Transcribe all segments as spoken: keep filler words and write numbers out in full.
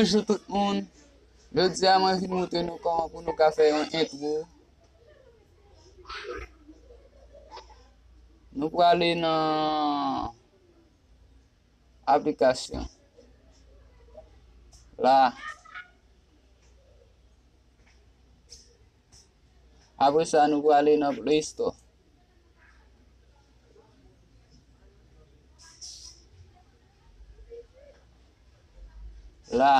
Bonjou tout moun. Jodi a mwen vin montre nou kòman pou nou ka fè yon entwo. Nou prale nan aplikasyon la. Apre sa, nou prale nan Play Store. La.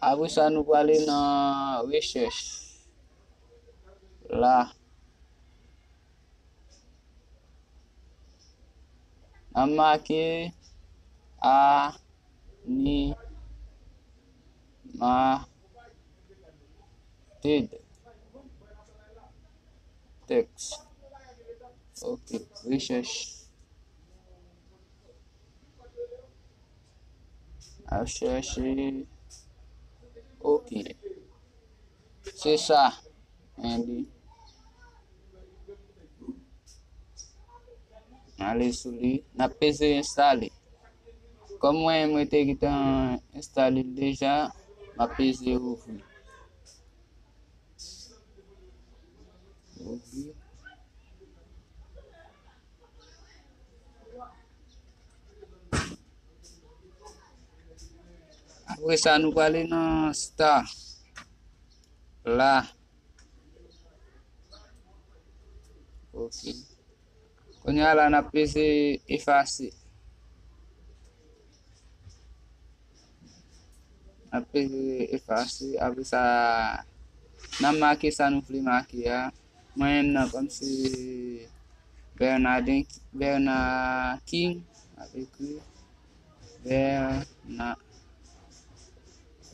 Apre sa, nou prale nan rechèch. La. N ap make animated text. Ok, rechèch. N ap chèche. Ok. Se sa. Men li. Ale sou li. N ap peze enstale. Kòm mwen, mwen te gentan enstale l deja, m ap peze ouvri. Ouvri. Apre sa, nou prale nan start. La. Ok. Kounye a la, n ap peze efase. N ap peze efase. Apre sa, n ap make sa nou vle make a. Mwen menm nan kòm se Bernardin, Bernard King, m ap ekri Bernard,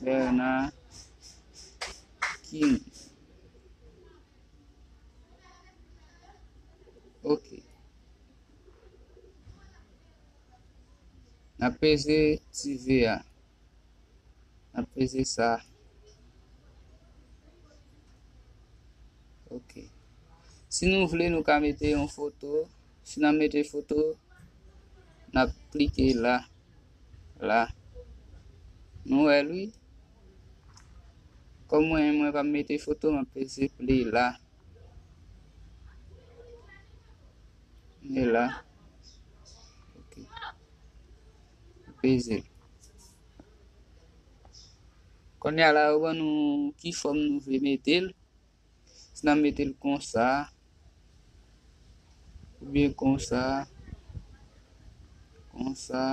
Bernard King. Ok. N ap peze ti V a. N ap peze sa. Ok. Si nou vle, nou ka mete yon foto. Si n ap mete foto, n ap klike la. La. Nou wè l, wi. Kòm mwen, mwen pa mete foto, m ap peze play la. E la. Ok. Peze l. Kounye a la, yo ban nou ki fòm nou vle mete l. Si n ap mete l konsa, oubyen konsa, konsa.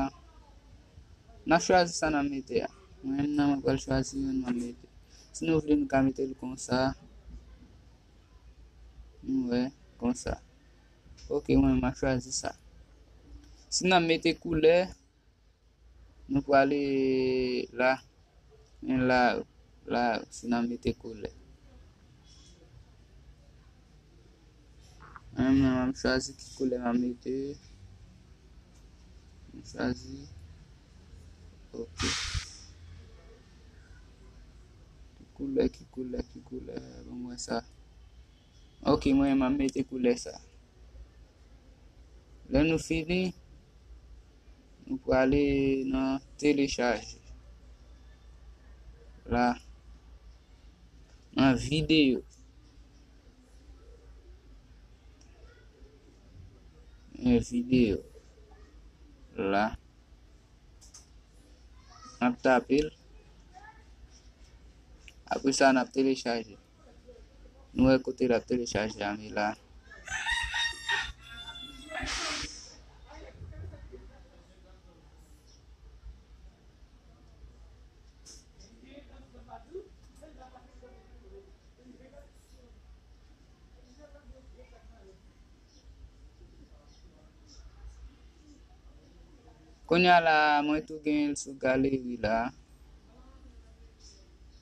N ap chwazi sa n ap mete a. Mwen menm nan, mwen pral chwazi youn m ap mete. Si nou vle, nou ka mete l konsa. Nou wè, konsa. Ok, mwen, m ap chwazi sa. Si n ap mete koulè, nou prale la. Men la, la, si n ap mete koulè. Mwen menm, m ap chwazi ki koulè m ap mete. M chwazi. Ok. Ki koulè, ki koulè, ki koulè? Ban m wè sa. Ok, mwen, m ap mete koulè sa. Lè nou fini, nou prale nan telechaje. La. Nan videyo. Nan videyo. La. N ap tape l. Apre sa, n ap telechaje. Nou wè kote l ap telechaje a, men la. Kounye a la, mwen tou gen l sou galeri la.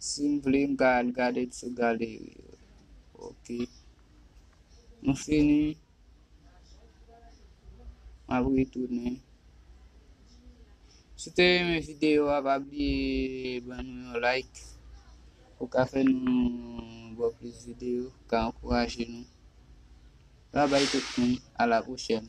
Si m vle, m ka al gade l sou galeri. Ok. Nou fini. M ap retounen. Si w te renmen videyo a, pa bliye ban nou yon like. Ou ka fè nou ba w plis videyo, ka ankouraje nou. Babay tout moun, a la pwochèn.